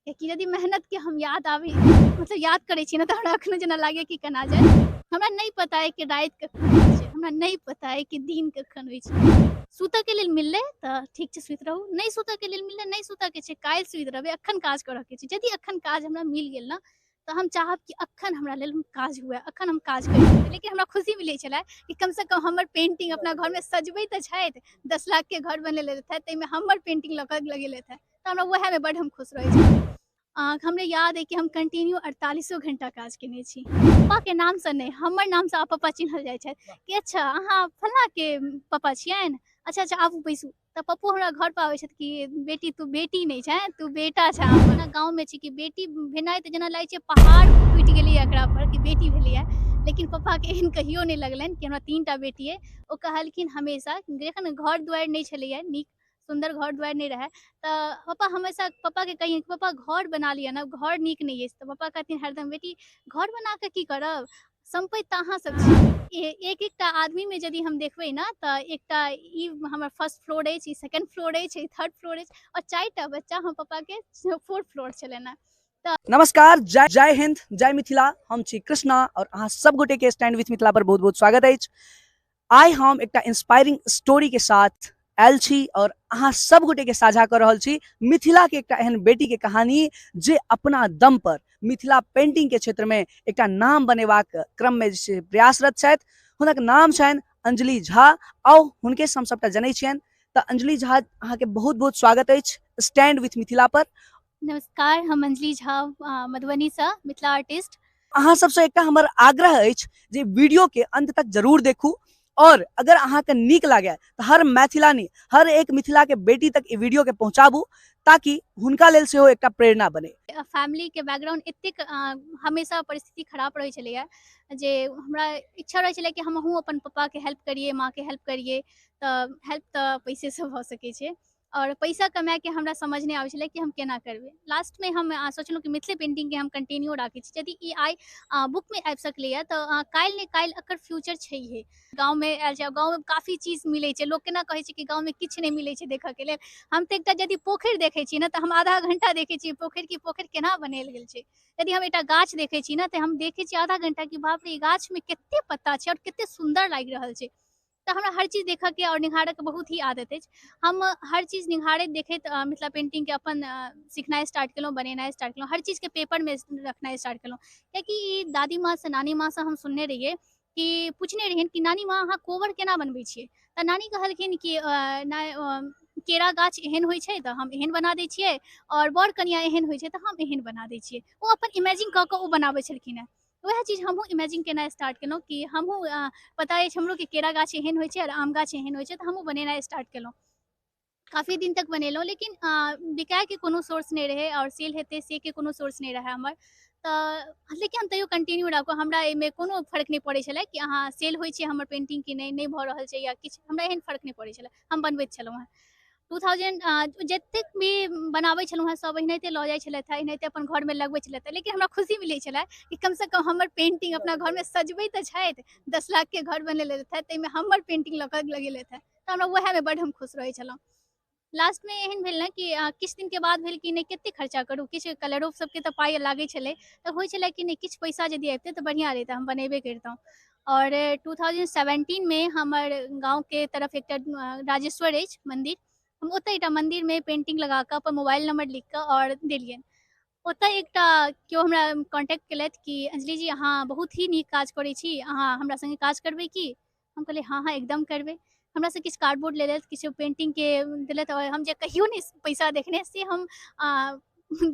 कियाकि यदि मेहनतके हम याद आबै, मतलब याद करै छी ने, तऽ हमरा अखनो जेना लागैए कि केना जाय। हमरा नहि पता अइ कि राति कखन होइ छै, हमरा नहि पता अइ कि दिन कखन होइ छै। सुतऽके लेल मिललै तऽ ठीक छै, सुति रहू। नहि सुतऽके लेल मिललै, नहि सुतऽके छै, काल्हि सुति रहबै, अखन काज करऽके छै। यदि अखन काज हमरा मिल गेल ने, तऽ हम चाहब कि अखन हमरा लेल काज हुए, अखन हम काज करी। लेकिन हमरा खुशी मिलै छलै कि कमसँ कम हमर पेंटिंग अपना घरमे सजबै तऽ छथि। 10 लाखके घर बनेले रहथि, ताहिमे हमर पेंटिंग लऽ कऽ लगेलथि हँ, तऽ हमरा उएहमे बड्ड हम खुश रहै छी। हमरा याद अइ कि हम कंटिन्यू 48 घंटा काज केने छी। पप्पाके नामसँ नहि, हमर नामसँ आब पप्पा चिन्हल जाइ छथि कि अच्छा, अहाँ फलाँके पप्पा छियनि, अच्छा अच्छा, आबू, बैसू। तऽ पप्पो हमरा घर पर आबै छथि कि बेटी, तू बेटी नहि छै, तू बेटा छै। अपना गाँवमे छै कि बेटी भेनाइ तऽ जेना लागै छै पहाड़ टूटि गेलैए एकरा पर कि बेटी भेलैए। लेकिन पप्पाके एहन कहियो नहि लगलनि कि हमरा तीन टा बेटी अइ। ओ कहलखिन हमेशा, जखन घर दुआरि नहि छलैए, नीक सुन्दर घर दुआरि नहि रहै, तऽ पप्पा हमेशा, पप्पाके कहियनि कि पप्पा, घर बना लिअ ने, घर नीक नहि अछि, तऽ पप्पा कहथिन हरदम, बेटी, घर बना कऽ की करब, सम्पति तऽ अहाँ सब छी। एक एकटा आदमीमे यदि हम देखबै ने, तऽ एकटा ई हमर फर्स्ट फ्लोर अछि, ई सेकंड फ्लोर अछि, ई थर्ड फ्लोर अछि आओर चारिटा बच्चा हम पप्पाके फोर्थ फ्लोर छलनि हेँ। नमस्कार, जय जय हिंद, जय मिथिला। हम छी कृष्णा और अहाँ सब गोटे के स्टैंड विथ मिथिला पर बहुत बहुत स्वागत अछि। आइ हम एकटा इंस्पायरिंग स्टोरी के साथ आयल छी और अहाँ सब गोटे के साझा कर रहल छी मिथिला के एकटा एहन बेटी के कहानी, जे अपना दम पर मिथिला पेंटिंग के क्षेत्र में एकटा नाम बनेबाक क्रम में जे छै प्रयासरत छथि। हुनक नाम छनि अंजलि झा। आउ, हुनके से हम सबटा जनै छियनि। तऽ अंजलि झा, अहाँके बहुत बहुत स्वागत अछि स्टैंड विथ मिथिला पर। नमस्कार, हम अंजलि झा, मधुबनीसँ, मिथिला आर्टिस्ट। अहाँ सबसँ एकटा हमर आग्रह अछि जे वीडियो के अंत तक जरूर देखू और अगर अहाँके नीक लागे तऽ हर मैथिलानी, हर एक मिथिला के बेटी तक ई वीडियो के पहुंचाबू, ताकि हुनका लेल सेहो एकटा प्रेरणा बने। फैमिलीके बैकग्राउंड एतेक हमेशा परिस्थिति खराब रहै छलैए जे हमरा इच्छा रहै छलै कि हमहूँ अपन पप्पाके हेल्प करियै, माँके हेल्प करियै। तऽ हेल्प तऽ पैसेसँ भऽ सकै छै आओर पैसा कमाएके हमरा समझ नहि आबै छलै कि हम केना करबै। लास्टमे हम सोचलहुँ कि मिथिले पेंटिंगके हम कंटिन्यू राखै छी। यदि ई आइ बुकमे आबि सकलैए, तऽ काल्हि ने काल्हि एकर फ्यूचर छैहे। गाँवमे आयल छै, गाँवमे काफी चीज मिलै छै। लोक केना कहै छै कि गाँवमे किछु नहि मिलै छै देखऽके लेल? हम तऽ एकटा यदि पोखरि देखै छी ने, तऽ हम आधा घंटा देखै छी पोखरि, कि पोखरि केना बनायल गेल छै। यदि हम एकटा गाछ देखै छी ने, तऽ हम देखै छी आधा घंटा कि बाप रे, ई गाछमे कते पत्ता छै आओर कते सुन्दर लागि रहल छै। तऽ हमरा हर चीज देखऽके आओर निहारऽके बहुत ही आदत अछि। हम हर चीज निहारैत देखैत मिथिला पेंटिंगके अपन सिखनाइ स्टार्ट केलहुँ, बनेनाइ स्टार्ट केलहुँ, हर चीजके पेपरमे रखनाइ स्टार्ट केलहुँ, कियाकि ई दादी माँसँ, नानी माँसँ हम सुनने रहियै कि पुछने रहियनि कि नानी माँ, अहाँ कोबर केना बनबै छियै? तऽ नानी कहलखिन कि केरा गाछ एहन होइ छै तऽ हम एहन बना दै छियै आओर बर कनिया एहन होइ छै तऽ हम एहन बना दै छियै। ओ अपन इमेजिन कऽ कऽ ओ बनाबै छलखिन हेँ। वएह चीज हमहूँ इमेजिन केनाइ स्टार्ट केलहुँ कि हमहूँ, पता अछि हमरो कि केरा गाछ एहन होइ छै आओर आम गाछ एहन होइ छै, तऽ हमहूँ बनेनाइ स्टार्ट केलहुँ। काफी दिन तक बनेलहुँ, लेकिन बिकायके कोनो सोर्स नहि रहै आओर सेल हेतै से के कोनो सोर्स नहि रहै हमर। तऽ लेकिन हम तैयो कंटिन्यू राखू। हमरा एहिमे कोनो फर्क नहि पड़ै छलै कि अहाँ सेल होइ छै हमर पेंटिंग कि नहि, नहि भऽ रहल छै या किछु, हमरा एहन फर्क नहि पड़ै छलै। हम बनबैत छलहुँ हेँ। 2000 जतेक भी बनाबै छलहुँ हेँ, सब एनाहिते लऽ जाइ छलथि हेँ, एनाहिते अपन घरमे लगबै छलथि हेँ। लेकिन हमरा खुशी मिलै छलै कि कमसँ कम हमर पेंटिंग अपना घरमे सजबै तऽ छथि। 10 लाखके घर बनेले रहथि, ताहिमे हमर पेंटिंग लऽ कऽ लगेलथि हेँ, तऽ हमरा उएहमे बड्ड हम खुश रहै छलहुँ। लास्टमे एहन भेल ने कि किछु दिनके बाद भेल कि नहि, कतेक खर्चा करू, किछु कलरो सबके तऽ पाइ लागै छलै। तऽ होइ छलै कि नहि, किछु पैसा यदि अबितै तऽ बढ़िआँ रहितै, हम बनेबे करितहुँ। आओर 2017मे हमर गाँवके तरफ एकटा राजेश्वर अछि मन्दिर, हम ओतऽ एकटा मन्दिरमे पेंटिंग लगा कऽ अपन मोबाइल नंबर लिख कऽ आओर देलियनि। ओतऽ एकटा केओ हमरा कॉन्टैक्ट केलथि कि अंजलि जी, अहाँ बहुत ही नीक काज करै छी, अहाँ हमरा सङ्गे काज करबै की? हम कहलियै, हँ हँ, एकदम करबै। हमरासँ किछु कार्डबोर्ड लेलथि, किछु पेंटिंगके देलथि आओर हम जे कहियो नहि पैसा देखने, से हम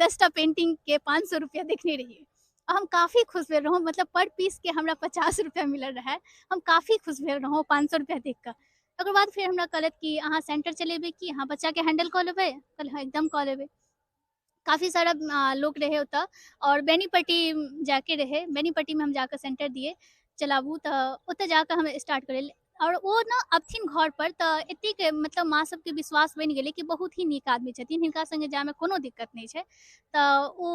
10टा पेंटिंगके 500 रुपैआ देखने रहियै। हम काफी खुश भेल रहौं। मतलब पर पीसके हमरा 50 रुपैआ मिलल रहै। हम काफी खुश भेल रहौं 500 रुपैआ देख कऽ। तकर बाद फेर हमरा कहलथि कि अहाँ सेंटर चलेबै की? अहाँ बच्चाके हैंडल कऽ लेबै? कहलियै, हँ, एकदम कऽ लेबै। काफी सारा लोक रहै ओतऽ आओर बेनीपट्टी जाके रहै। बेनीपट्टीमे हम जाकऽ सेंटर दियै, चलाबू। तऽ ओतऽ जाकऽ हम स्टार्ट करेलियै आओर ओ ने अबथिन घर पर, तऽ एतेक मतलब माँ सबके विश्वास बनि गेलै कि बहुत ही नीक आदमी छथिन, हिनका सङ्गे जायमे कोनो दिक्कत नहि छै। तऽ ओ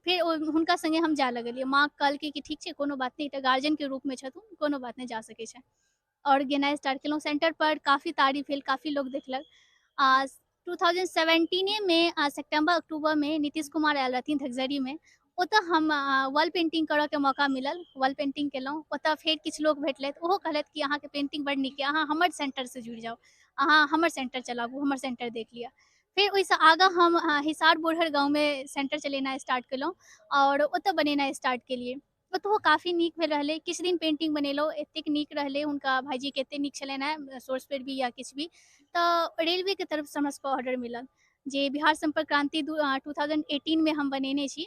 फेर ओ हुनका सङ्गे हम जाय लगलियै। माँ कहलकै कि ठीक छै, कोनो बात नहि, एकटा गार्जियनके रूपमे छथुन, कोनो बात नहि, जा सकै छै। आओर गेनाइ स्टार्ट केलहुँ सेंटर पर। काफी तारीफ भेल, काफी लोक देखलक। आ 2017 मे सितम्बर अक्टूबरमे नीतीश कुमार आयल रहथिन धगजरीमे। ओतऽ हम वॉल पेंटिंग करऽके मौका मिलल, वॉल पेंटिंग केलहुँ। ओतऽ फेर किछु लोक भेटलथि, ओहो कहलथि कि अहाँके पेंटिंग बड़ नीक यऽ, अहाँ हमर सेंटरसँ जुड़ि जाउ, अहाँ हमर सेंटर चलाबू, हमर सेंटर देख लिअ। फेर ओहिसँ आगाँ हम हिसार बोरहर गाँवमे सेंटर चलेनाइ स्टार्ट केलहुँ आओर ओतऽ बनेनाइ स्टार्ट केलियै। ओतहो काफी नीक भेल रहलै। किछु दिन पेंटिंग बनेलहुँ, एतेक नीक रहलै, हुनका भाइजीके एतेक नीक छलनि हेँ सोर्स पर भी या किछु भी, तऽ रेलवेके तरफसँ हमरा सबके ऑर्डर मिलल जे बिहार सम्पर्क क्रांति 2018 मे हम बनेने छी।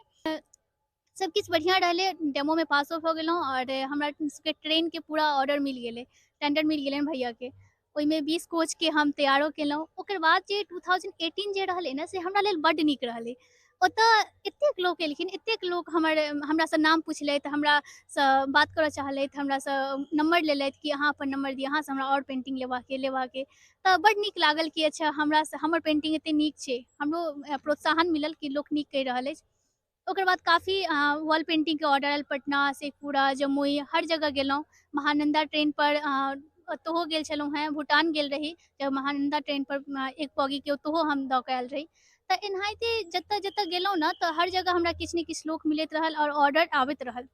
सबकिछु बढ़िआँ रहलै, डेमोमे पासो भऽ गेलहुँ आओर हमरा सबके ट्रेनके पूरा ऑर्डर मिल गेलै, टेंडर मिल गेलनि भैयाके। ओहिमे 20 कोचके हम तैयारो केलहुँ। ओकर बाद जे 2018 जे रहलै ने से हमरा लेल बड्ड नीक रहलै। ओतऽ एतेक लोक एलखिन, एतेक लोक हमरासँ नाम पुछलथि, हमरासँ बात करऽ चाहलथि, हमरासँ नम्बर लेलथि कि अहाँ अपन नम्बर दिअ, अहाँसँ हमरा आओर पेंटिंग लेबाक। तऽ बड्ड नीक लागल कि अच्छा हमरासँ हमर पेंटिंग एतेक नीक छै, हमरो प्रोत्साहन मिलल कि लोक नीक कहि रहल अछि। ओकर बाद काफी वॉल पेंटिंगके ऑर्डर आयल, पटना, शेखपुरा, जमुई, हर जगह गेलहुँ। महानंदा ट्रेन पर ओतहो गेल छलहुँ हेँ, भूटान गेल रही जब महानंदा ट्रेन पर एक बॉगीके ओतहो हम दऽ कऽ आयल रही। तऽ एनाहिते जतऽ जतऽ गेलहुँ ने तऽ हर जगह हमरा किछु ने किछु लोक मिलैत रहल आओर ऑर्डर आबैत रहल।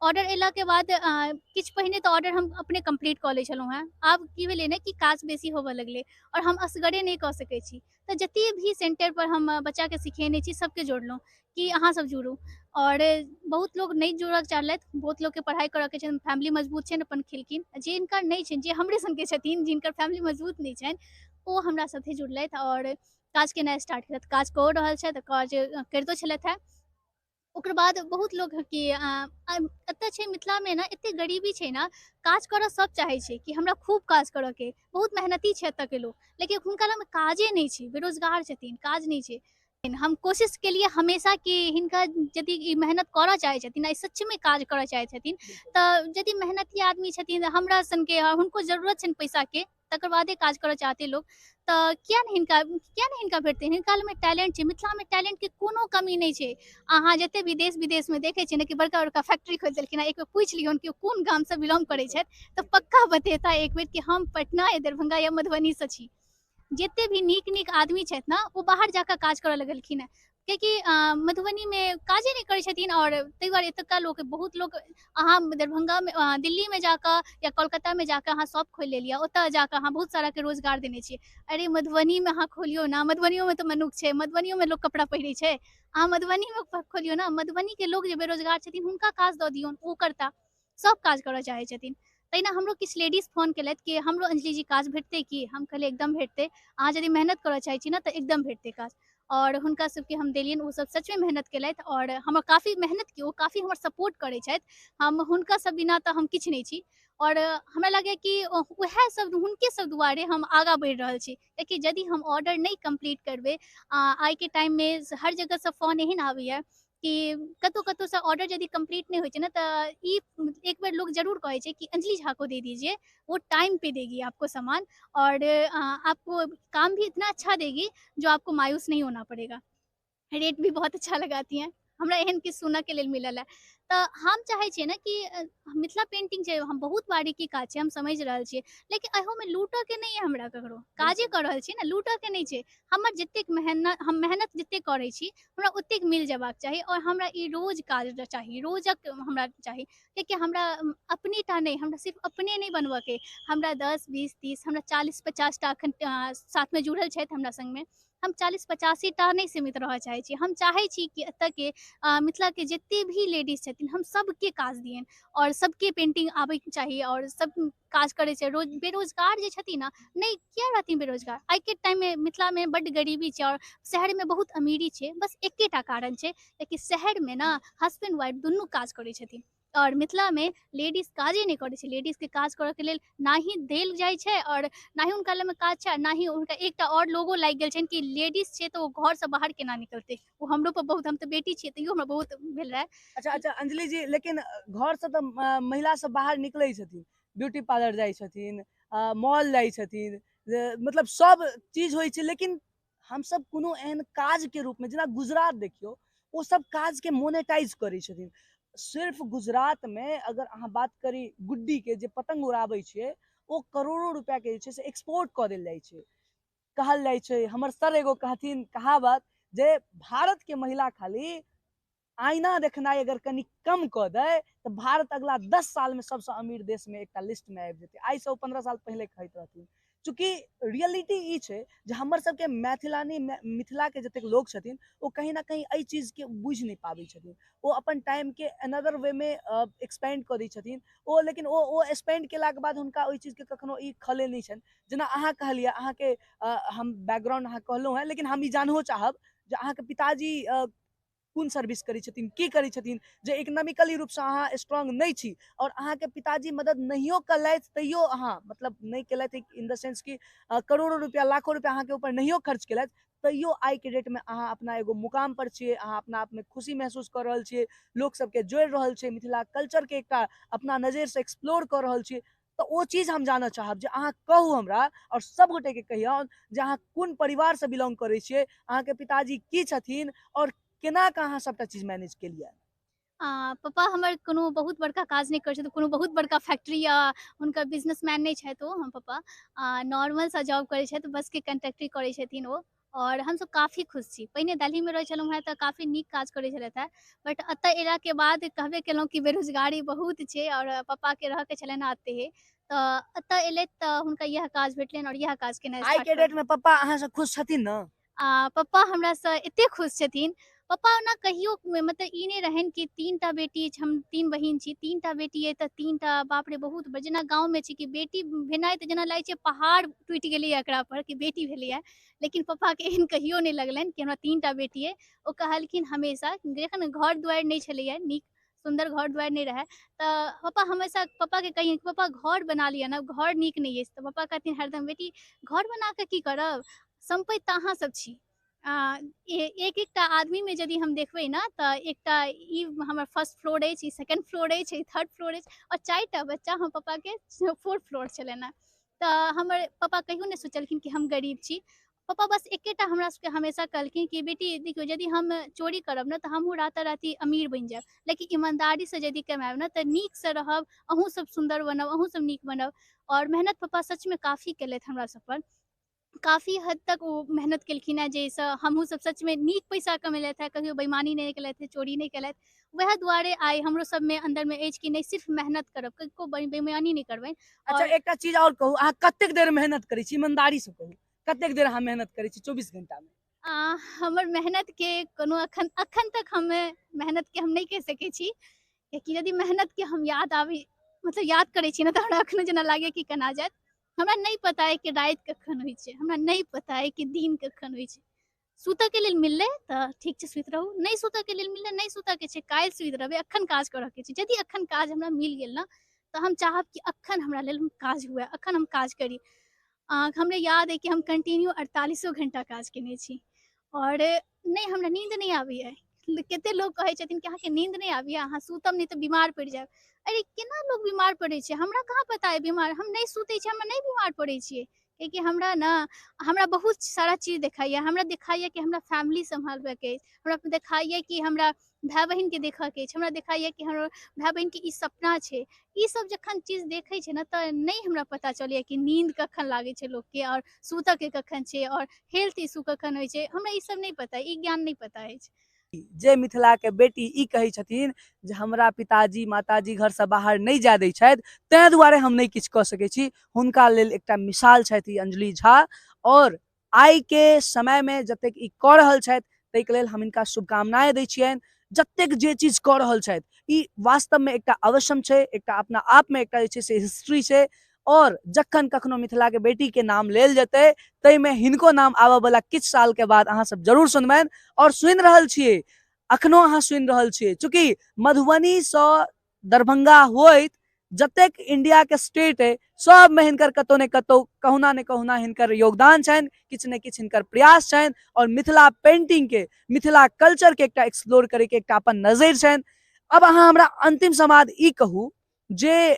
ऑर्डर अयलाके बाद किछु पहिने तऽ ऑर्डर हम अपने कम्प्लीट कऽ लै छलहुँ हेँ। आब की भेलै ने कि काज बेसी होबऽ लगलै आओर हम असगरे नहि कऽ सकै छी, तऽ जतेक भी सेंटर पर हम बच्चाके सिखेने छी सबके जोड़लहुँ कि अहाँ सब जुड़ू। आओर बहुत लोक नहि जुड़ऽ चाहलथि, बहुत लोकके पढ़ाइ करऽके छनि, फैमिली मजबूत छनि अपन खेलखिन, जे हिनकर नहि छनि, जे हमरे सनके छथिन जिनकर फैमिली मजबूत नहि छनि, ओ हमरा साथे जुड़लथि आओर काज केनाइ स्टार्ट केलथि। काज कऽ रहल छथि, काज करितो छलथि हेँ। ओकर बाद बहुत लोक कि एतऽ छै मिथिलामे ने एतेक गरीबी छै ने, काज करऽ सब चाहै छै कि हमरा खूब काज करऽके, बहुत मेहनती छै एतऽके लोक, लेकिन हुनका लगमे काजे नहि छै, बेरोजगार छथिन, काज नहि छै। हम कोशिश केलिए हमेशा कि हिनका यदि ई मेहनत करऽ चाहै छथिन, ई सचमे काज करऽ चाहै छथिन, तऽ यदि मेहनती आदमी छथिन हमरा सनके, हुनको जरूरत छनि पैसाके, तकर बादे काज करऽ चाहते लोक, तऽ किया नहि हिनका भेटतै? हिनका लगमे टैलेंट छै। मिथिलामे टैलेंटके कोनो कमी नहि छै। अहाँ जते भी देश विदेशमे देखै छियै ने कि बड़का बड़का फैक्ट्री खोलि देलखिन हँ, एक बेर पूछि लियौन कि कोन गामसँ बिलोंग करै छथि तऽ पक्का बतेता एक बेर कि हम पटना या दरभंगा या मधुबनीसँ छी। जते भी नीक नीक आदमी छथि ने ओ बाहर जाकऽ काज करऽ लगलखिन हेँ, कियाकि मधुबनीमे काजे नहि करै छथिन। आओर ताहि दुआरे एतुका लोक बहुत लोक अहाँ दरभंगामे दिल्लीमे जाकऽ या कोलकातामे जाकऽ अहाँ शॉप खोलि लेलियै, ओतऽ जाकऽ अहाँ बहुत साराके रोजगार देने छियै। अरे मधुबनीमे अहाँ खोलियौ ने, मधुबनियोमे तऽ मनुख छै, मधुबनियोमे लोक कपड़ा पहिरै छै, अहाँ मधुबनीमे खोलियौ ने, मधुबनीके लोक जे बेरोजगार छथिन हुनका काज दऽ दियौन, ओ करता, सब काज करऽ चाहै छथिन। तहिना हमरो किछु लेडीज फोन केलथि कि हमरो अंजलि जी काज भेटतै कि? हम कहलियै एकदम भेटतै, अहाँ यदि मेहनत करऽ चाहै छी ने तऽ एकदम भेटतै काज। आओर हुनका सबके हम देलियनि, ओ सब सचमे मेहनत केलथि आओर हमर काफी मेहनत की ओ काफी हमर सपोर्ट करै छथि। हम हुनका सब बिना तऽ हम किछु नहि छी। आओर हमरा लागैए कि उएह सब हुनके सब दुआरे हम आगाँ बढ़ि रहल छी, कियाकि यदि हम ऑर्डर नहि कम्प्लीट करबै, आइके टाइममे हर जगहसँ फोन एहन आबैए कि कतहु कतहुसँ ऑर्डर यदि कम्प्लीट नहि होइ छै ने तऽ ई एक बेर लोक जरूर कहै छै कि अंजलि झा को दे दीजिए, वो टाइम पे देगी आपको सामान और आपको काम भी इतना अच्छा देगी जो आपको मायूस नहीं होना पड़ेगा, रेट भी बहुत अच्छा लगाती हैं। हमरा एहन किछु सुनऽके लेल मिलल है। तऽ हम चाहै छियै ने कि मिथिला पेंटिंग छै, हम बहुत बारीकी काज छै, हम समझि रहल छियै, लेकिन एहोमे लूटऽके नहि यऽ, हमरा ककरो काजे कऽ रहल छी ने, लूटऽके नहि छै। हमर जतेक मेहनत, हम मेहनत जतेक करै छी हमरा ओतेक मिल जेबाक चाही आओर हमरा ई रोज काज चाही, रोजक हमरा चाही, कियाकि हमरा अपने टा नहि, हमरा सिर्फ अपने नहि बनबऽके, हमरा 10 20 30 हमरा 40 50 टा एखन साथमे जुड़ल छथि हमरा सङ्गमे, हम 40 85 टा नहि सीमित रहऽ चाहै छी। हम चाहै छी कि एतऽके मिथिलाके जते भी लेडीज छथिन हम सबके काज दियनि आओर सबके पेंटिंग आबैके चाही आओर सब काज करै छै। रोज बेरोजगार जे छथिन ने, नहि किया रहथिन बेरोजगार? आइके टाइममे मिथिलामे बड्ड गरीबी छै आओर शहरमे बहुत अमीरी छै। बस एकेटा कारण छै कियाकि शहरमे ने हस्बैंड वाइफ दुनू काज करै छथिन आओर मिथिलामे लेडीज काजे नहि करै छै। लेडीजके काज करऽके लेल ना ही देल जाइ छै आओर ना ही हुनका लगमे काज छै, ना ही हुनका एकटा आओर लोगो लागि गेल छनि कि लेडीज छै तऽ ओ घरसँ बाहर केना निकलतै। ओ हमरो पर बहुत, हम तऽ बेटी छियै तैयो हमरा बहुत भेल रहए। अच्छा अच्छा अंजलि जी, लेकिन घरसँ तऽ महिला सब बाहर निकलै छथिन, ब्यूटी पार्लर जाइ छथिन, मॉल जाइ छथिन, मतलब सब चीज होइ छै, लेकिन हमसब कोनो एहन काजके रूपमे, जेना गुजरात देखियौ, ओ सब काजके मोनेटाइज करै छथिन। सिर्फ गुजरात में अगर अहाँ बात करी गुड्डी के, जे पतंग उड़ाबै छियै, ओ करोड़ों रुपया के जे छै से एक्सपोर्ट कऽ देल जाइ छै। कहल जाइ छै, हमर सर एगो कहथिन कहावत जे भारत के महिला खाली आईना देखनाइ अगर कनि कम कऽ दै तऽ भारत अगला 10 साल में सबसँ अमीर देश में एकटा लिस्ट में आबि जेतै। आइ सँ 15 साल पहिले कहैत रहथिन। चूँकि रियलिटी ई छै जे हमर सबके मैथिलानी मिथिला के जतेक लोक छथिन ओ कहीं ना कहीं एहि चीज के बुझि नहि पाबै छथिन। ओ अपन टाइम के अनदर वे में एक्सपेंड कऽ दै छथिन ओ, लेकिन ओ स्पेंड केलाके बाद हुनका ओहि चीजके कखनो ई खले नहि छनि। जेना अहाँ कहलियै, अहाँके हम बैकग्राउंड अहाँ कहलहुँ हेँ, लेकिन हम ई जानहो चाहब जे अहाँके पिताजी कोन सर्विस करै छथिन, की करै छथिन, जे इकोनॉमिकली रूपसँ अहाँ स्ट्रांग नहि छी और अहाँके पिताजी मदद नहियो कयलथि तैयो अहाँ मतलब नहि कयलथि इन the sense कि करोड़ो रुपया लाखो रुपया अहाँके ऊपर नहियो खर्च कयलथि तैयो आइके डेटमे अहाँ अपना एगो मुकाम पर छियै, अहाँ अपना आपमे खुशी महसूस कऽ रहल छियै, लोक सबके जोड़ि रहल छियै, मिथिला कल्चरके एकटा अपना नजरिसँ एक्सप्लोर कऽ रहल छियै। तऽ ओ चीज हम जानऽ चाहब जे अहाँ कहू हमरा और सब गोटेके कहियौन जे अहाँ कोन परिवारसँ बिलोंग करै छियै, अहाँके पिताजी की छथिन और केना कऽ अहाँ सबटा चीज मैनेज केलियै। पप्पा हमर कोनो बहुत बड़का काज नहि करै छथिन, कोनो बहुत बड़का फैक्ट्री या हुनकर बिजनेसमैन नहि छथि। ओ हमर पप्पा नॉर्मल सा जॉब करै छथि, बसके कंडक्टरी करै छथिन ओ। और हमसब काफ़ी खुश छी। पहिने दिल्लीमे रहै छलहुँ हेँ तऽ काफ़ी नीक काज करै छलथि हेँ, बट एतऽ अयलाके बाद कहबे केलहुँ कि बेरोजगारी बहुत छै और पप्पाके रहऽके छलनि हेँ एतहे, तऽ एतऽ एलथि तऽ हुनका इएह काज भेटलनि और इएह काज केनाइ आइ के डेट में पप्पा अहाँ से खुश छथिन ने? पप्पा हमरासँ एते खुश छथिन। पप्पा ओना कहियो मतलब ई नहि रहनि कि 3टा बेटी अछि, हम 3 बहिन छी, 3टा बेटी अइ तऽ 3टा, बाप रे बहुत। जेना गाँवमे छै कि बेटी भेनाइ तऽ जेना लागै छै पहाड़ टूटि गेलैए एकरा पर कि बेटी भेलैए, लेकिन पप्पाके एहन कहियो नहि लगलनि कि हमरा 3टा बेटी अइ। ओ कहलखिन हमेशा, जखन घर दुआरि नहि छलैए, नीक सुन्दर घर दुआरि नहि रहै, तऽ पप्पा हमेशा पप्पाके कहियनि कि पप्पा घर बना लिअ ने, घर नीक नहि अछि। तऽ पप्पा कहथिन हरदम, बेटी घर बना कऽ की करब, सम्पत्ति तऽ अहाँ सब छी। एक एकटा आदमीमे यदि हम देखबै ने तऽ एकटा ई हमर फर्स्ट फ्लोर अछि, ई सेकंड फ्लोर अछि, ई थर्ड फ्लोर अछि और 4टा बच्चा हम पप्पाके फोर्थ फ्लोर छलनि हेँ। तऽ हमर पप्पा कहियो नहि सोचलखिन कि हम गरीब छी। पप्पा बस एकेटा हमरा सबके हमेशा कहलखिन कि बेटी देखियौ, यदि हम चोरी करब ने तऽ हमहूँ राताराती अमीर बनि जायब, लेकिन ईमानदारीसँ यदि कमायब ने तऽ नीकसँ रहब, अहूँ सब सुन्दर बनब, अहूँ सब नीक बनब। और मेहनत पप्पा सचमे काफ़ी केलथि हमरा सब पर, काफ़ी हद तक ओ मेहनत केलखिन हेँ, जाहिसँ हमहूँ सब सचमे नीक पैसा कमेलथि हेँ, कहियो बेईमानी नहि केलथि, चोरी नहि केलथि। वएह दुआरे आइ हमरो सबमे अन्दरमे अछि कि नहि सिर्फ मेहनत करब, ककरो बेईमानी नहि करबै। अच्छा एकटा चीज और कहू, अहाँ कतेक देर मेहनत करै छी, ईमानदारीसँ कहू कतेक देर अहाँ मेहनत करै छी 24 घंटामे? हमर मेहनत के कोनो अखन तक हम मेहनत के हम नहि कहि सकै छी, कियाकि यदि मेहनत के हम याद आबी मतलब याद करै छी ने तऽ हमरा अखनो जेना लागैए कि केना जायत। हमरा नहि पता अइ कि राति कखन होइ छै, हमरा नहि पता अइ कि दिन कखन होइ छै। सुतऽके लेल मिललै तऽ ठीक छै सुति रहू, नहि सुतऽके लेल मिललै नहि सुतऽके छै, काल्हि सुति रहबै, अखन काज करऽके छै। यदि अखन काज हमरा मिल गेल ने तऽ हम चाहब कि अखन हमरा लेल काज हुए, अखन हम काज करी। हमरा याद अइ कि हम कंटिन्यू 48 घंटा काज केने छी और नहि हमरा नींद नहि आबैए। कते लोक कहै छथिन कि अहाँके नींद नहि आबैए, अहाँ सुतब नहि तऽ बीमार पड़ि जायब। अरे केना लोक बीमार पड़ै छै, हमरा कहाँ पता अइ बीमार, हम नहि सुतै छी, हमरा नहि बीमार पड़ै छियै, कियाकि हमरा ने हमरा बहुत सारा चीज देखाइए। हमरा देखाइए कि हमरा फैमिली सम्हालबैके अछि, हमरा देखाइए कि हमरा भाय बहिनके देखऽके अछि, हमरा देखाइए कि हमर भाय बहिनके ई सपना छै। ई सब जखन चीज देखै छै ने तऽ नहि हमरा पता चलैए कि नींद कखन लागै छै लोकके और सुतऽके कखन छै और हेल्थ इशू कखन होइ छै, हमरा ई सब नहि पता, ई ज्ञान नहि पता अछि। जे मिथिला के बेटी ई कहै छथिन जे हमरा पिताजी माताजी घरसँ बाहर नहि जाय दै छथि ताहि दुआरे हम नहि किछु कऽ सकै छी, हुनका लेल एकटा मिसाल छथि ई अंजलि झा। और आइ के समयमे जतेक ई कऽ रहल छथि ताहिके लेल हम हिनका शुभकामनाएं दै छियनि। जतेक जे चीज कऽ रहल छथि ई वास्तवमे एकटा अवश्यम छै, एकटा अपना आपमे एकटा जे छै से हिस्ट्री छै। और जखन कखनो मिथिला के बेटी के नाम लेल जेतै ताहिमे हिनको नाम आबऽ वाला किछु साल के बाद अहाँ सब जरूर सुनबनि। और सुनि रहल छियै, अखनो अहाँ सुनि रहल छियै, चूँकि मधुबनीसँ दरभंगा होइत जतेक इंडिया के स्टेट है सब में हिनकर कतौ ने कतौ कहुना ने कहुना हिनकर योगदान छनि, किछु ने किछु हिनकर प्रयास छनि। और मिथिला पेंटिंग के, मिथिला कल्चर के एकटा एक्सप्लोर करे के एकटा अपन नजरि छनि। अब अहाँ हमरा अंतिम समाद ई कहू जे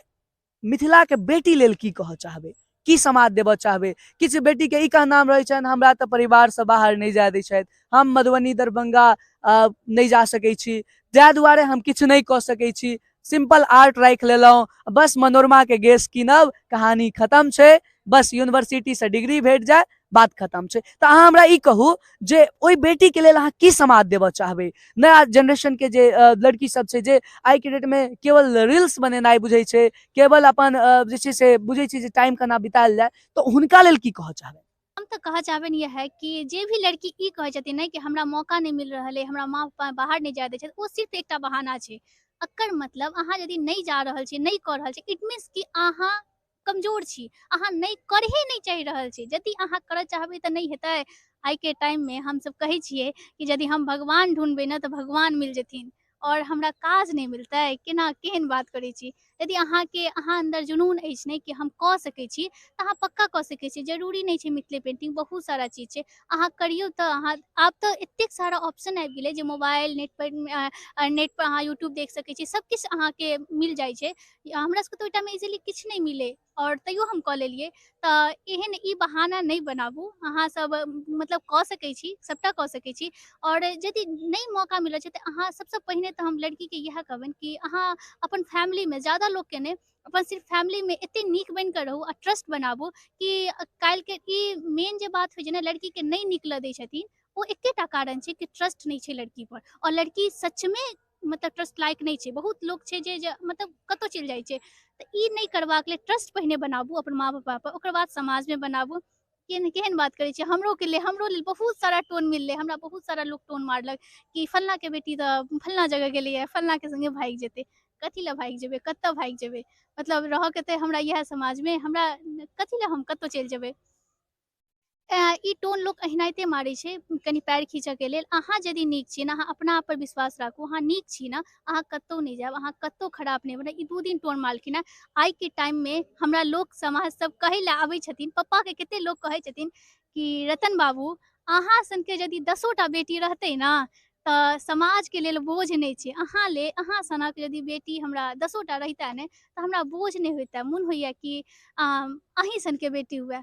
मिथिला के बेटी लेल की कहऽ चाहबै, की समाद देबऽ चाहबै? किछु बेटी के ई कहनाम रहै छनि हमरा तऽ परिवारसँ बाहर नहि जाय दै छथि, हम मधुबनी दरभंगा नहि जा सकै छी, ताहि दुआरे हम किछु नहि कऽ सकै छी, सिंपल आर्ट राखि लेलहुँ, बस मनोरमा के गैस कीनब, कहानी खत्म छै। बस यूनिवर्सिटी से डिग्री भेट जाए, बात खत्म छै। तऽ अहाँ हमरा ई कहू जे ओहि बेटी के लेल अहाँ की समाद देबऽ चाहबै? नया जेनरेशन के जे लड़की सब छै जे आइ के डेट में केवल रील्स बनेनाइ बुझै छै, केवल अपन जे छै से बुझै छै जे टाइम केना बितायल जाय, तऽ हुनका लेल की कहऽ चाहबै? हम तऽ कहऽ चाहबनि इएह कि जे भी लड़की ई कहै छथिन ने कि हमरा मौका नहि मिल रहल अइ, हमरा माँ पापा बाहर नहि जाय दै छथि, ओ सिर्फ एकटा बहाना छै। एकर मतलब अहाँ यदि नहि जा रहल छी, नहि कऽ रहल छी, it means कि अहाँ कमजोर छी, अहाँ नहि करहे नहि चाहि रहल छी। यदि अहाँ करऽ चाहबै तऽ नहि हेतै। आइके टाइममे हमसब कहै छियै कि यदि हम भगवान ढूँढबै ने तऽ भगवान मिल जेथिन, आओर हमरा काज नहि मिलतै, केना केहन बात करै छी। यदि अहाँके अहाँ अन्दर जुनून अछि ने कि हम कऽ सकै छी, तऽ अहाँ पक्का कऽ सकै छी। जरूरी नहि छै मिथिले पेंटिंग, बहुत सारा चीज छै, अहाँ करियौ तऽ अहाँ आब तऽ एतेक सारा ऑप्शन आबि गेलै जे मोबाइल नेट पर, नेट पर अहाँ यूट्यूब देख सकै छी, सब किछु अहाँके मिल जाइ छै। हमरा सबके तऽ ओहि टाइममे इजीली किछु नहि मिलै, आओर तैयो हम कऽ लेलियै। तऽ एहन ई बहाना नहि बनाबू, अहाँ सब मतलब कऽ सकै छी, सबटा कऽ सकै छी। आओर यदि नहि मौका मिलै छै तऽ अहाँ सबसँ पहिने तऽ हम लड़कीके इएह कहबनि कि अहाँ अपन फैमिलीमे ज्यादा लोकके नहि, अपन सिर्फ फैमिलीमे एतेक नीक बनिकऽ रहू आ ट्रस्ट बनाबू कि काल्हिके ई मेन जे बात होइ छै ने, लड़कीके नहि निकलऽ दै छथिन, ओ एकेटा कारण छै कि ट्रस्ट नहि छै लड़कीपर, आओर लड़की सचमे मतलब ट्रस्ट लायक नहि छै। बहुत लोक छै जे मतलब कतहु चलि जाइ छै। तऽ ई नहि करबाक लेल ट्रस्ट पहिने बनाबू अपन माँ पापा पर, ओकर बाद समाजमे बनाबू। केहन केहन बात करै छियै? हमरोके लेल, हमरो लेल बहुत सारा टोन मिललै, हमरा बहुत सारा लोक टोन मारलक कि फल्लाँके बेटी तऽ फल्लाँ जगह गेलैए, फल्लाँके सङ्गे भागि जेतै। कथी लए भागि जेबै, कतऽ भागि जेबै? मतलब रहऽके तऽ हमरा इएह समाजमे, हमरा कथी लए हम कतहु चलि जेबै? ई टोन लोक एनाहिते मारै छै कनि पैर खींचऽके लेल। अहाँ यदि नीक छी ने, अहाँ अपना आप पर विश्वास राखू, अहाँ नीक छी ने, अहाँ कतहु नहि जायब, अहाँ कतहु खराब नहि बनब। ई 2 दिन टोन मारलखिन हँ। आइके टाइममे हमरा लोक समाज सब कहै लए आबै छथिन, पप्पाके कते लोक कहै छथिन कि रतन बाबू अहाँ सनके यदि 10टा बेटी रहतै ने तऽ समाजके लेल बोझ नहि छै। अहाँ ले अहाँ सनक यदि बेटी हमरा 10टा रहितै ने तऽ हमरा बोझ नहि होइतै। मोन होइए कि अहीं सनके बेटी हुए,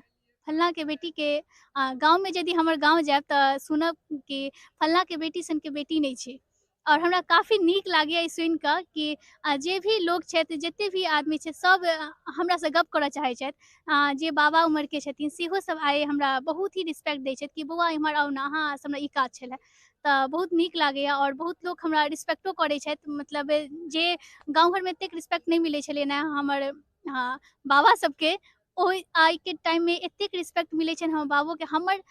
फल्लाँके बेटीके। गाँवमे यदि हमर गाँव जायब तऽ सुनब कि फल्लाँके बेटी सनके बेटी नहि छै। आओर हमरा काफी नीक लागैए ई सुनिकऽ कि जे भी लोक छथि, जते भी आदमी छथि, सब हमरासँ गप करऽ चाहै छथि। जे बाबा उमरके छथिन सेहो सब आइ हमरा बहुत ही रिस्पेक्ट दै छथि कि बौआ एम्हर आउ ने, अहाँ हमरा ई काज छलै। तऽ बहुत नीक लागैए। आओर बहुत लोक हमरा रिस्पेक्टो करै छथि, मतलब जे गाँव घरमे एतेक रिस्पेक्ट नहि मिलै छलै ने हमर बाबा सबके, ओहि आइके टाइममे एतेक रिस्पेक्ट मिलै छनि हमर बाबूके। हमर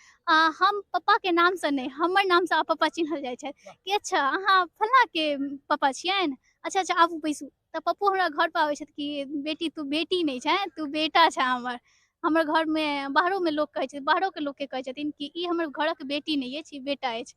हम पप्पाके नामसँ नहि, हमर नामसँ आब पप्पा चिन्हल जाइ छथि कि अच्छा अहाँ फल्लाँके पप्पा छियनि, अच्छा अच्छा आबू बैसू। तऽ पप्पो हमरा घरपर आबै छथि कि बेटी तू बेटी नहि छेँ, तू बेटा छेँ हमर। हमर घरमे बाहरोमे लोक कहै छै, बाहरोके लोकके कहै छथिन कि ई हमर घरक बेटी नहि अछि, ई बेटा अछि।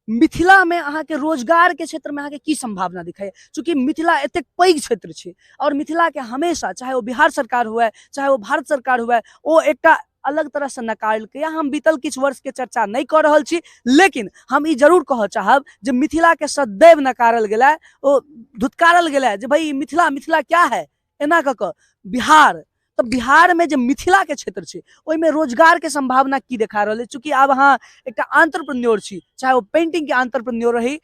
मिथिला में अहाँ के रोजगार के क्षेत्र में अहाँ के की संभावना दिखाई? चूँकि मिथिला एतेक पैघ क्षेत्र छै और मिथिला के हमेशा चाहे वो बिहार सरकार हुए चाहे वो भारत सरकार हुए, ओ एकटा अलग तरह से नकारलकै। हम बीतल किछु वर्ष के चर्चा नहीं कर रहल छी, लेकिन हम ई जरूर कहऽ चाहब जे मिथिला के सदैव नकारल गेलै, ओ धुतकारल गेलै जे भाई मिथिला मिथिला क्या है, एना कऽ कऽ बिहार। तऽ बिहार में जे मिथिला के क्षेत्र छै ओहिमे रोजगार के संभावना की देखा रहल है? चूँकि आब अहाँ एकटा आंट्रप्रेन्योर छी, चाहे ओ पेंटिंग के आंट्रप्रेन्योर रही,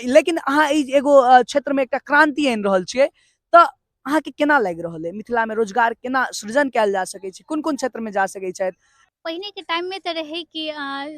लेकिन अहाँ ई एगो क्षेत्र में एकटा क्रांति आनि रहल छियै, तऽ अहाँके केना लागि रहल है मिथिला में रोजगार केना सृजन कयल जा सकै छै, कोन कोन क्षेत्र में जा सकै छथि? पहिने के टाइम में तऽ रहै कि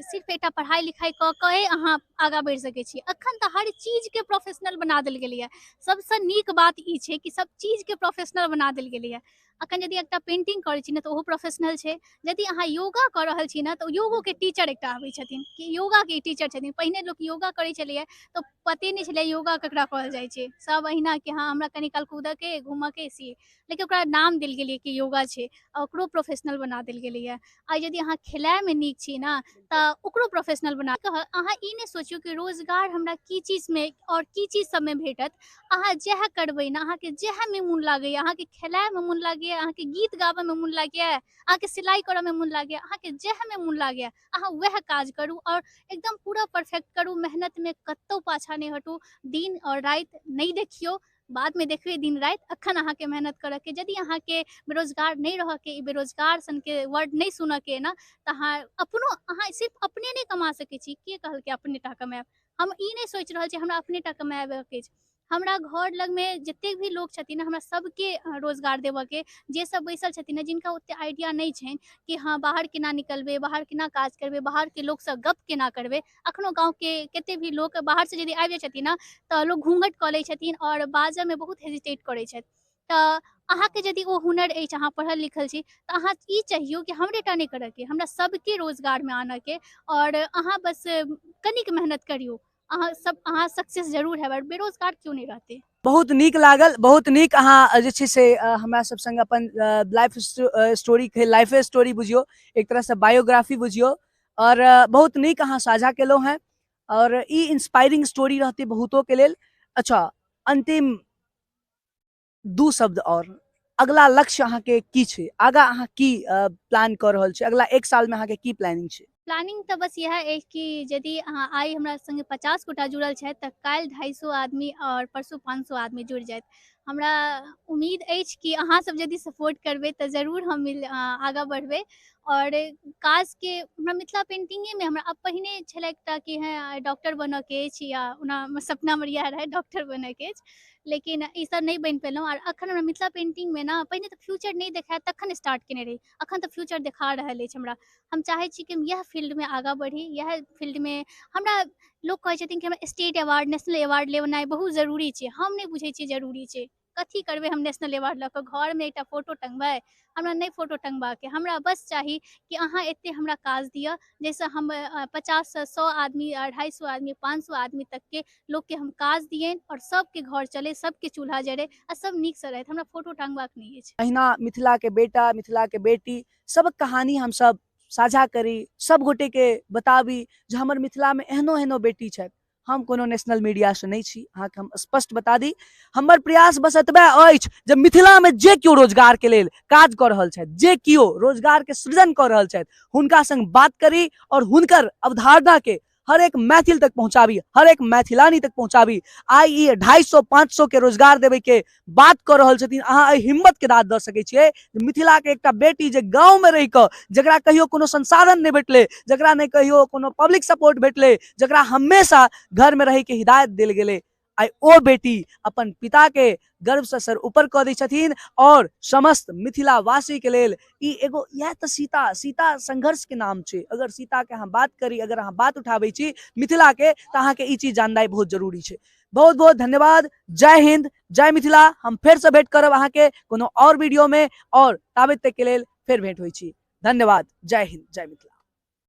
सिर्फ एकटा पढ़ाई लिखाई कऽ कऽ अहाँ आगाँ बढ़ि सकै छी। अखन तऽ हर चीज के प्रोफेशनल बना देल गेलैए। सबसँ नीक बात ई छै कि सब चीज के प्रोफेशनल बना देल गेलैए। अखन यदि एकटा पेंटिंग करै छी ने तऽ ओहो प्रोफेशनल छै, यदि अहाँ योगा कऽ रहल छी ने तऽ योगोके टीचर एकटा आबै छथिन कि योगाके टीचर छथिन। पहिने लोक योगा करै छलैए तऽ पते नहि छलै योगा ककरा कहल जाइ छै, सब अहिना कि हँ हमरा कनि काल कूदऽके घूमऽके से, लेकिन ओकरा नाम देल गेलै कि योगा छै, ओकरो प्रोफेशनल बना देल गेलैए। आ यदि अहाँ खेलाइमे नीक छी ने तऽ ओकरो प्रोफेशनल बना कऽ अहाँ ई नहि सोचियौ कि रोजगार हमरा की चीजमे आओर की चीज सबमे भेटत। अहाँ जएह करबै ने, अहाँके जएहमे मोन लागैए, अहाँके खेलाइमे मोन लागैए, अहाँके गीत गाबऽमे मोन लागैए, अहाँके सिलाइ करऽमे मोन लागैए, अहाँके जएहमे मोन लागैए अहाँ वएह काज करू आओर एकदम पूरा परफेक्ट करू। मेहनतमे कतहु पाछाँ नहि हटू, दिन आओर राति नहि देखियौ, बादमे देखबै दिन राति, अखन अहाँके मेहनत करऽके। यदि अहाँके बेरोजगार नहि रहऽके, ई बेरोजगार सनके वर्ड नहि सुनऽके ने, तऽ अहाँ अपनो, अहाँ सिर्फ अपने नहि कमा सकै छी। के कहलकै अपने टा कमायब? हम ई नहि सोचि रहल छी हमरा अपने टा कमाबऽके अछि। हमरा घर लगमे जतेक भी लोक छथिन, हमरा सबके रोजगार देबऽके, जे सब बैसल छथिन ने, जिनका ओते आइडिया नहि छनि कि हँ बाहर केना निकलबै, बाहर केना काज करबै, बाहरके लोकसँ गप केना करबै। अखनो गाँवके कते भी लोक बाहरसँ यदि आबि जाइ छथिन ने, तऽ लोक घूँघट कऽ लै छथिन आओर बाजऽमे बहुत हेजिटेट करै छथि। तऽ अहाँके यदि ओ हुनर अछि, अहाँ पढ़ल लिखल छी, तऽ अहाँ ई चाहियौ कि हमरे टा नहि करऽके, हमरा सबके रोजगारमे आनऽके, आओर अहाँ बस कनिक मेहनत करियौ, अहाँ सब अहाँ सक्सेस जरूर हेबै, बेरोजगार क्यों नहि रहतै। बहुत नीक लागल, बहुत नीक। अहाँ जे छै से हमरा सब संग अपन लाइफ स्टोरी, लाइफे स्टोरी बुझियौ, एक तरहसँ बायोग्राफी बुझियौ, आओर बहुत नीक अहाँ साझा केलहुँ हेँ, आओर ई इंस्पायरिंग स्टोरी रहतै बहुतोके लेल। अच्छा, अंतिम 2 शब्द और, अगला लक्ष्य अहाँके की छै, आगा अहाँ की प्लान कऽ रहल छी, अगला 1 सालमे अहाँके की प्लानिंग छै? प्लानिंग तऽ बस इएह अछि कि यदि अहाँ आइ हमरा संगे 50 गोटा जुड़ल छथि तऽ काल्हि 250 आदमी आओर परसू 500 आदमी जुड़ि जायत। हमरा उम्मीद अछि कि अहाँ सब यदि सपोर्ट करबै तऽ जरूर हम आगाँ बढ़बै। आओर काजके हमरा मिथिला पेंटिंगेमे हमरा अब पहिने छलै एकटा कि हँ डॉक्टर बनऽके अछि, या ओना सपना हमर इएह रहै डॉक्टर बनऽके अछि, लेकिन ई सब नहि बनि पेलहुँ। आओर अखन हमरा मिथिला पेंटिंगमे ने पहिने तऽ फ्यूचर नहि देखायत तखन स्टार्ट केने रही, अखन तऽ फ्यूचर देखा रहल अछि हमरा। हम चाहै छी कि हम इएह फील्डमे आगाँ बढ़ी, इएह फील्डमे हमरा लोक कहै छथिन कि हमरा स्टेट अवार्ड नेशनल अवार्ड लेनाइ बहुत जरूरी छै, हम नहि बुझै छियै जरूरी छै। कथी करबै हम नेशनल अवार्ड लऽ कऽ? घरमे एकटा फोटो टङ्गबै? हमरा नहि फोटो टङ्गबाके, हमरा बस चाही कि अहाँ एते हमरा काज दिअ जाहिसँ हम 50 से 100 आदमी, 250 आदमी, 500 आदमी तकके लोकके हम काज दियनि आओर सबके घर चलै, सबके चूल्हा जरै आ सब नीकसँ रहथि। हमरा फोटो टङ्गबाक नहि अछि। अहिना मिथिलाके बेटा, मिथिलाके बेटी सबक कहानी हमसब साझा करी, सब गोटेके बताबी जे हमर मिथिलामे एहनो एहनो बेटी छथि। हम कोनो नेशनल मीडियासँ नहि छी, अहाँके हम स्पष्ट बता दी। हमर प्रयास बस एतबे अछि जे मिथिलामे जे केओ रोजगारके लेल काज कऽ रहल छथि, जे केओ रोजगारके सृजन कऽ रहल छथि, हुनका संग बात करी और हुनकर अवधारणाके हर एक मैथिल तक पहुँचाबी, हर एक मैथिलानी तक पहुँचाबी। आइ ई 250-500 के रोजगार देवे के बात कऽ रहल छथिन, अहाँ एहि हिम्मत के दाद दऽ सकै छियै जे मिथिला के एकटा बेटी जे गाँव में रहि कऽ, जकरा कहियो कोनो संसाधन नहि भेटलै, जकरा नहि कहियो कोनो पब्लिक सपोर्ट भेटलै, जकरा हमेशा घर में रहै के हिदायत देल गेलै, आइ ओ बेटी अपन पिता के गर्व से सर ऊपर कऽ दै छथिन। और समस्त मिथिलावासी के लेल ई एगो इएह तऽ सीता, सीता संघर्ष के नाम छै। अगर सीता के अहाँ बात करी, अगर अहाँ बात उठाबै छी मिथिला के, तऽ अहाँके ई चीज जाननाइ बहुत जरूरी छै। बहुत बहुत धन्यवाद। जय हिंद, जय मिथिला। हम फेर से भेंट करब अहाँके कोनो और वीडियो में, और ताबे तक के लेल फेर भेंट होइ छी। धन्यवाद। जय हिंद, जय मिथिला।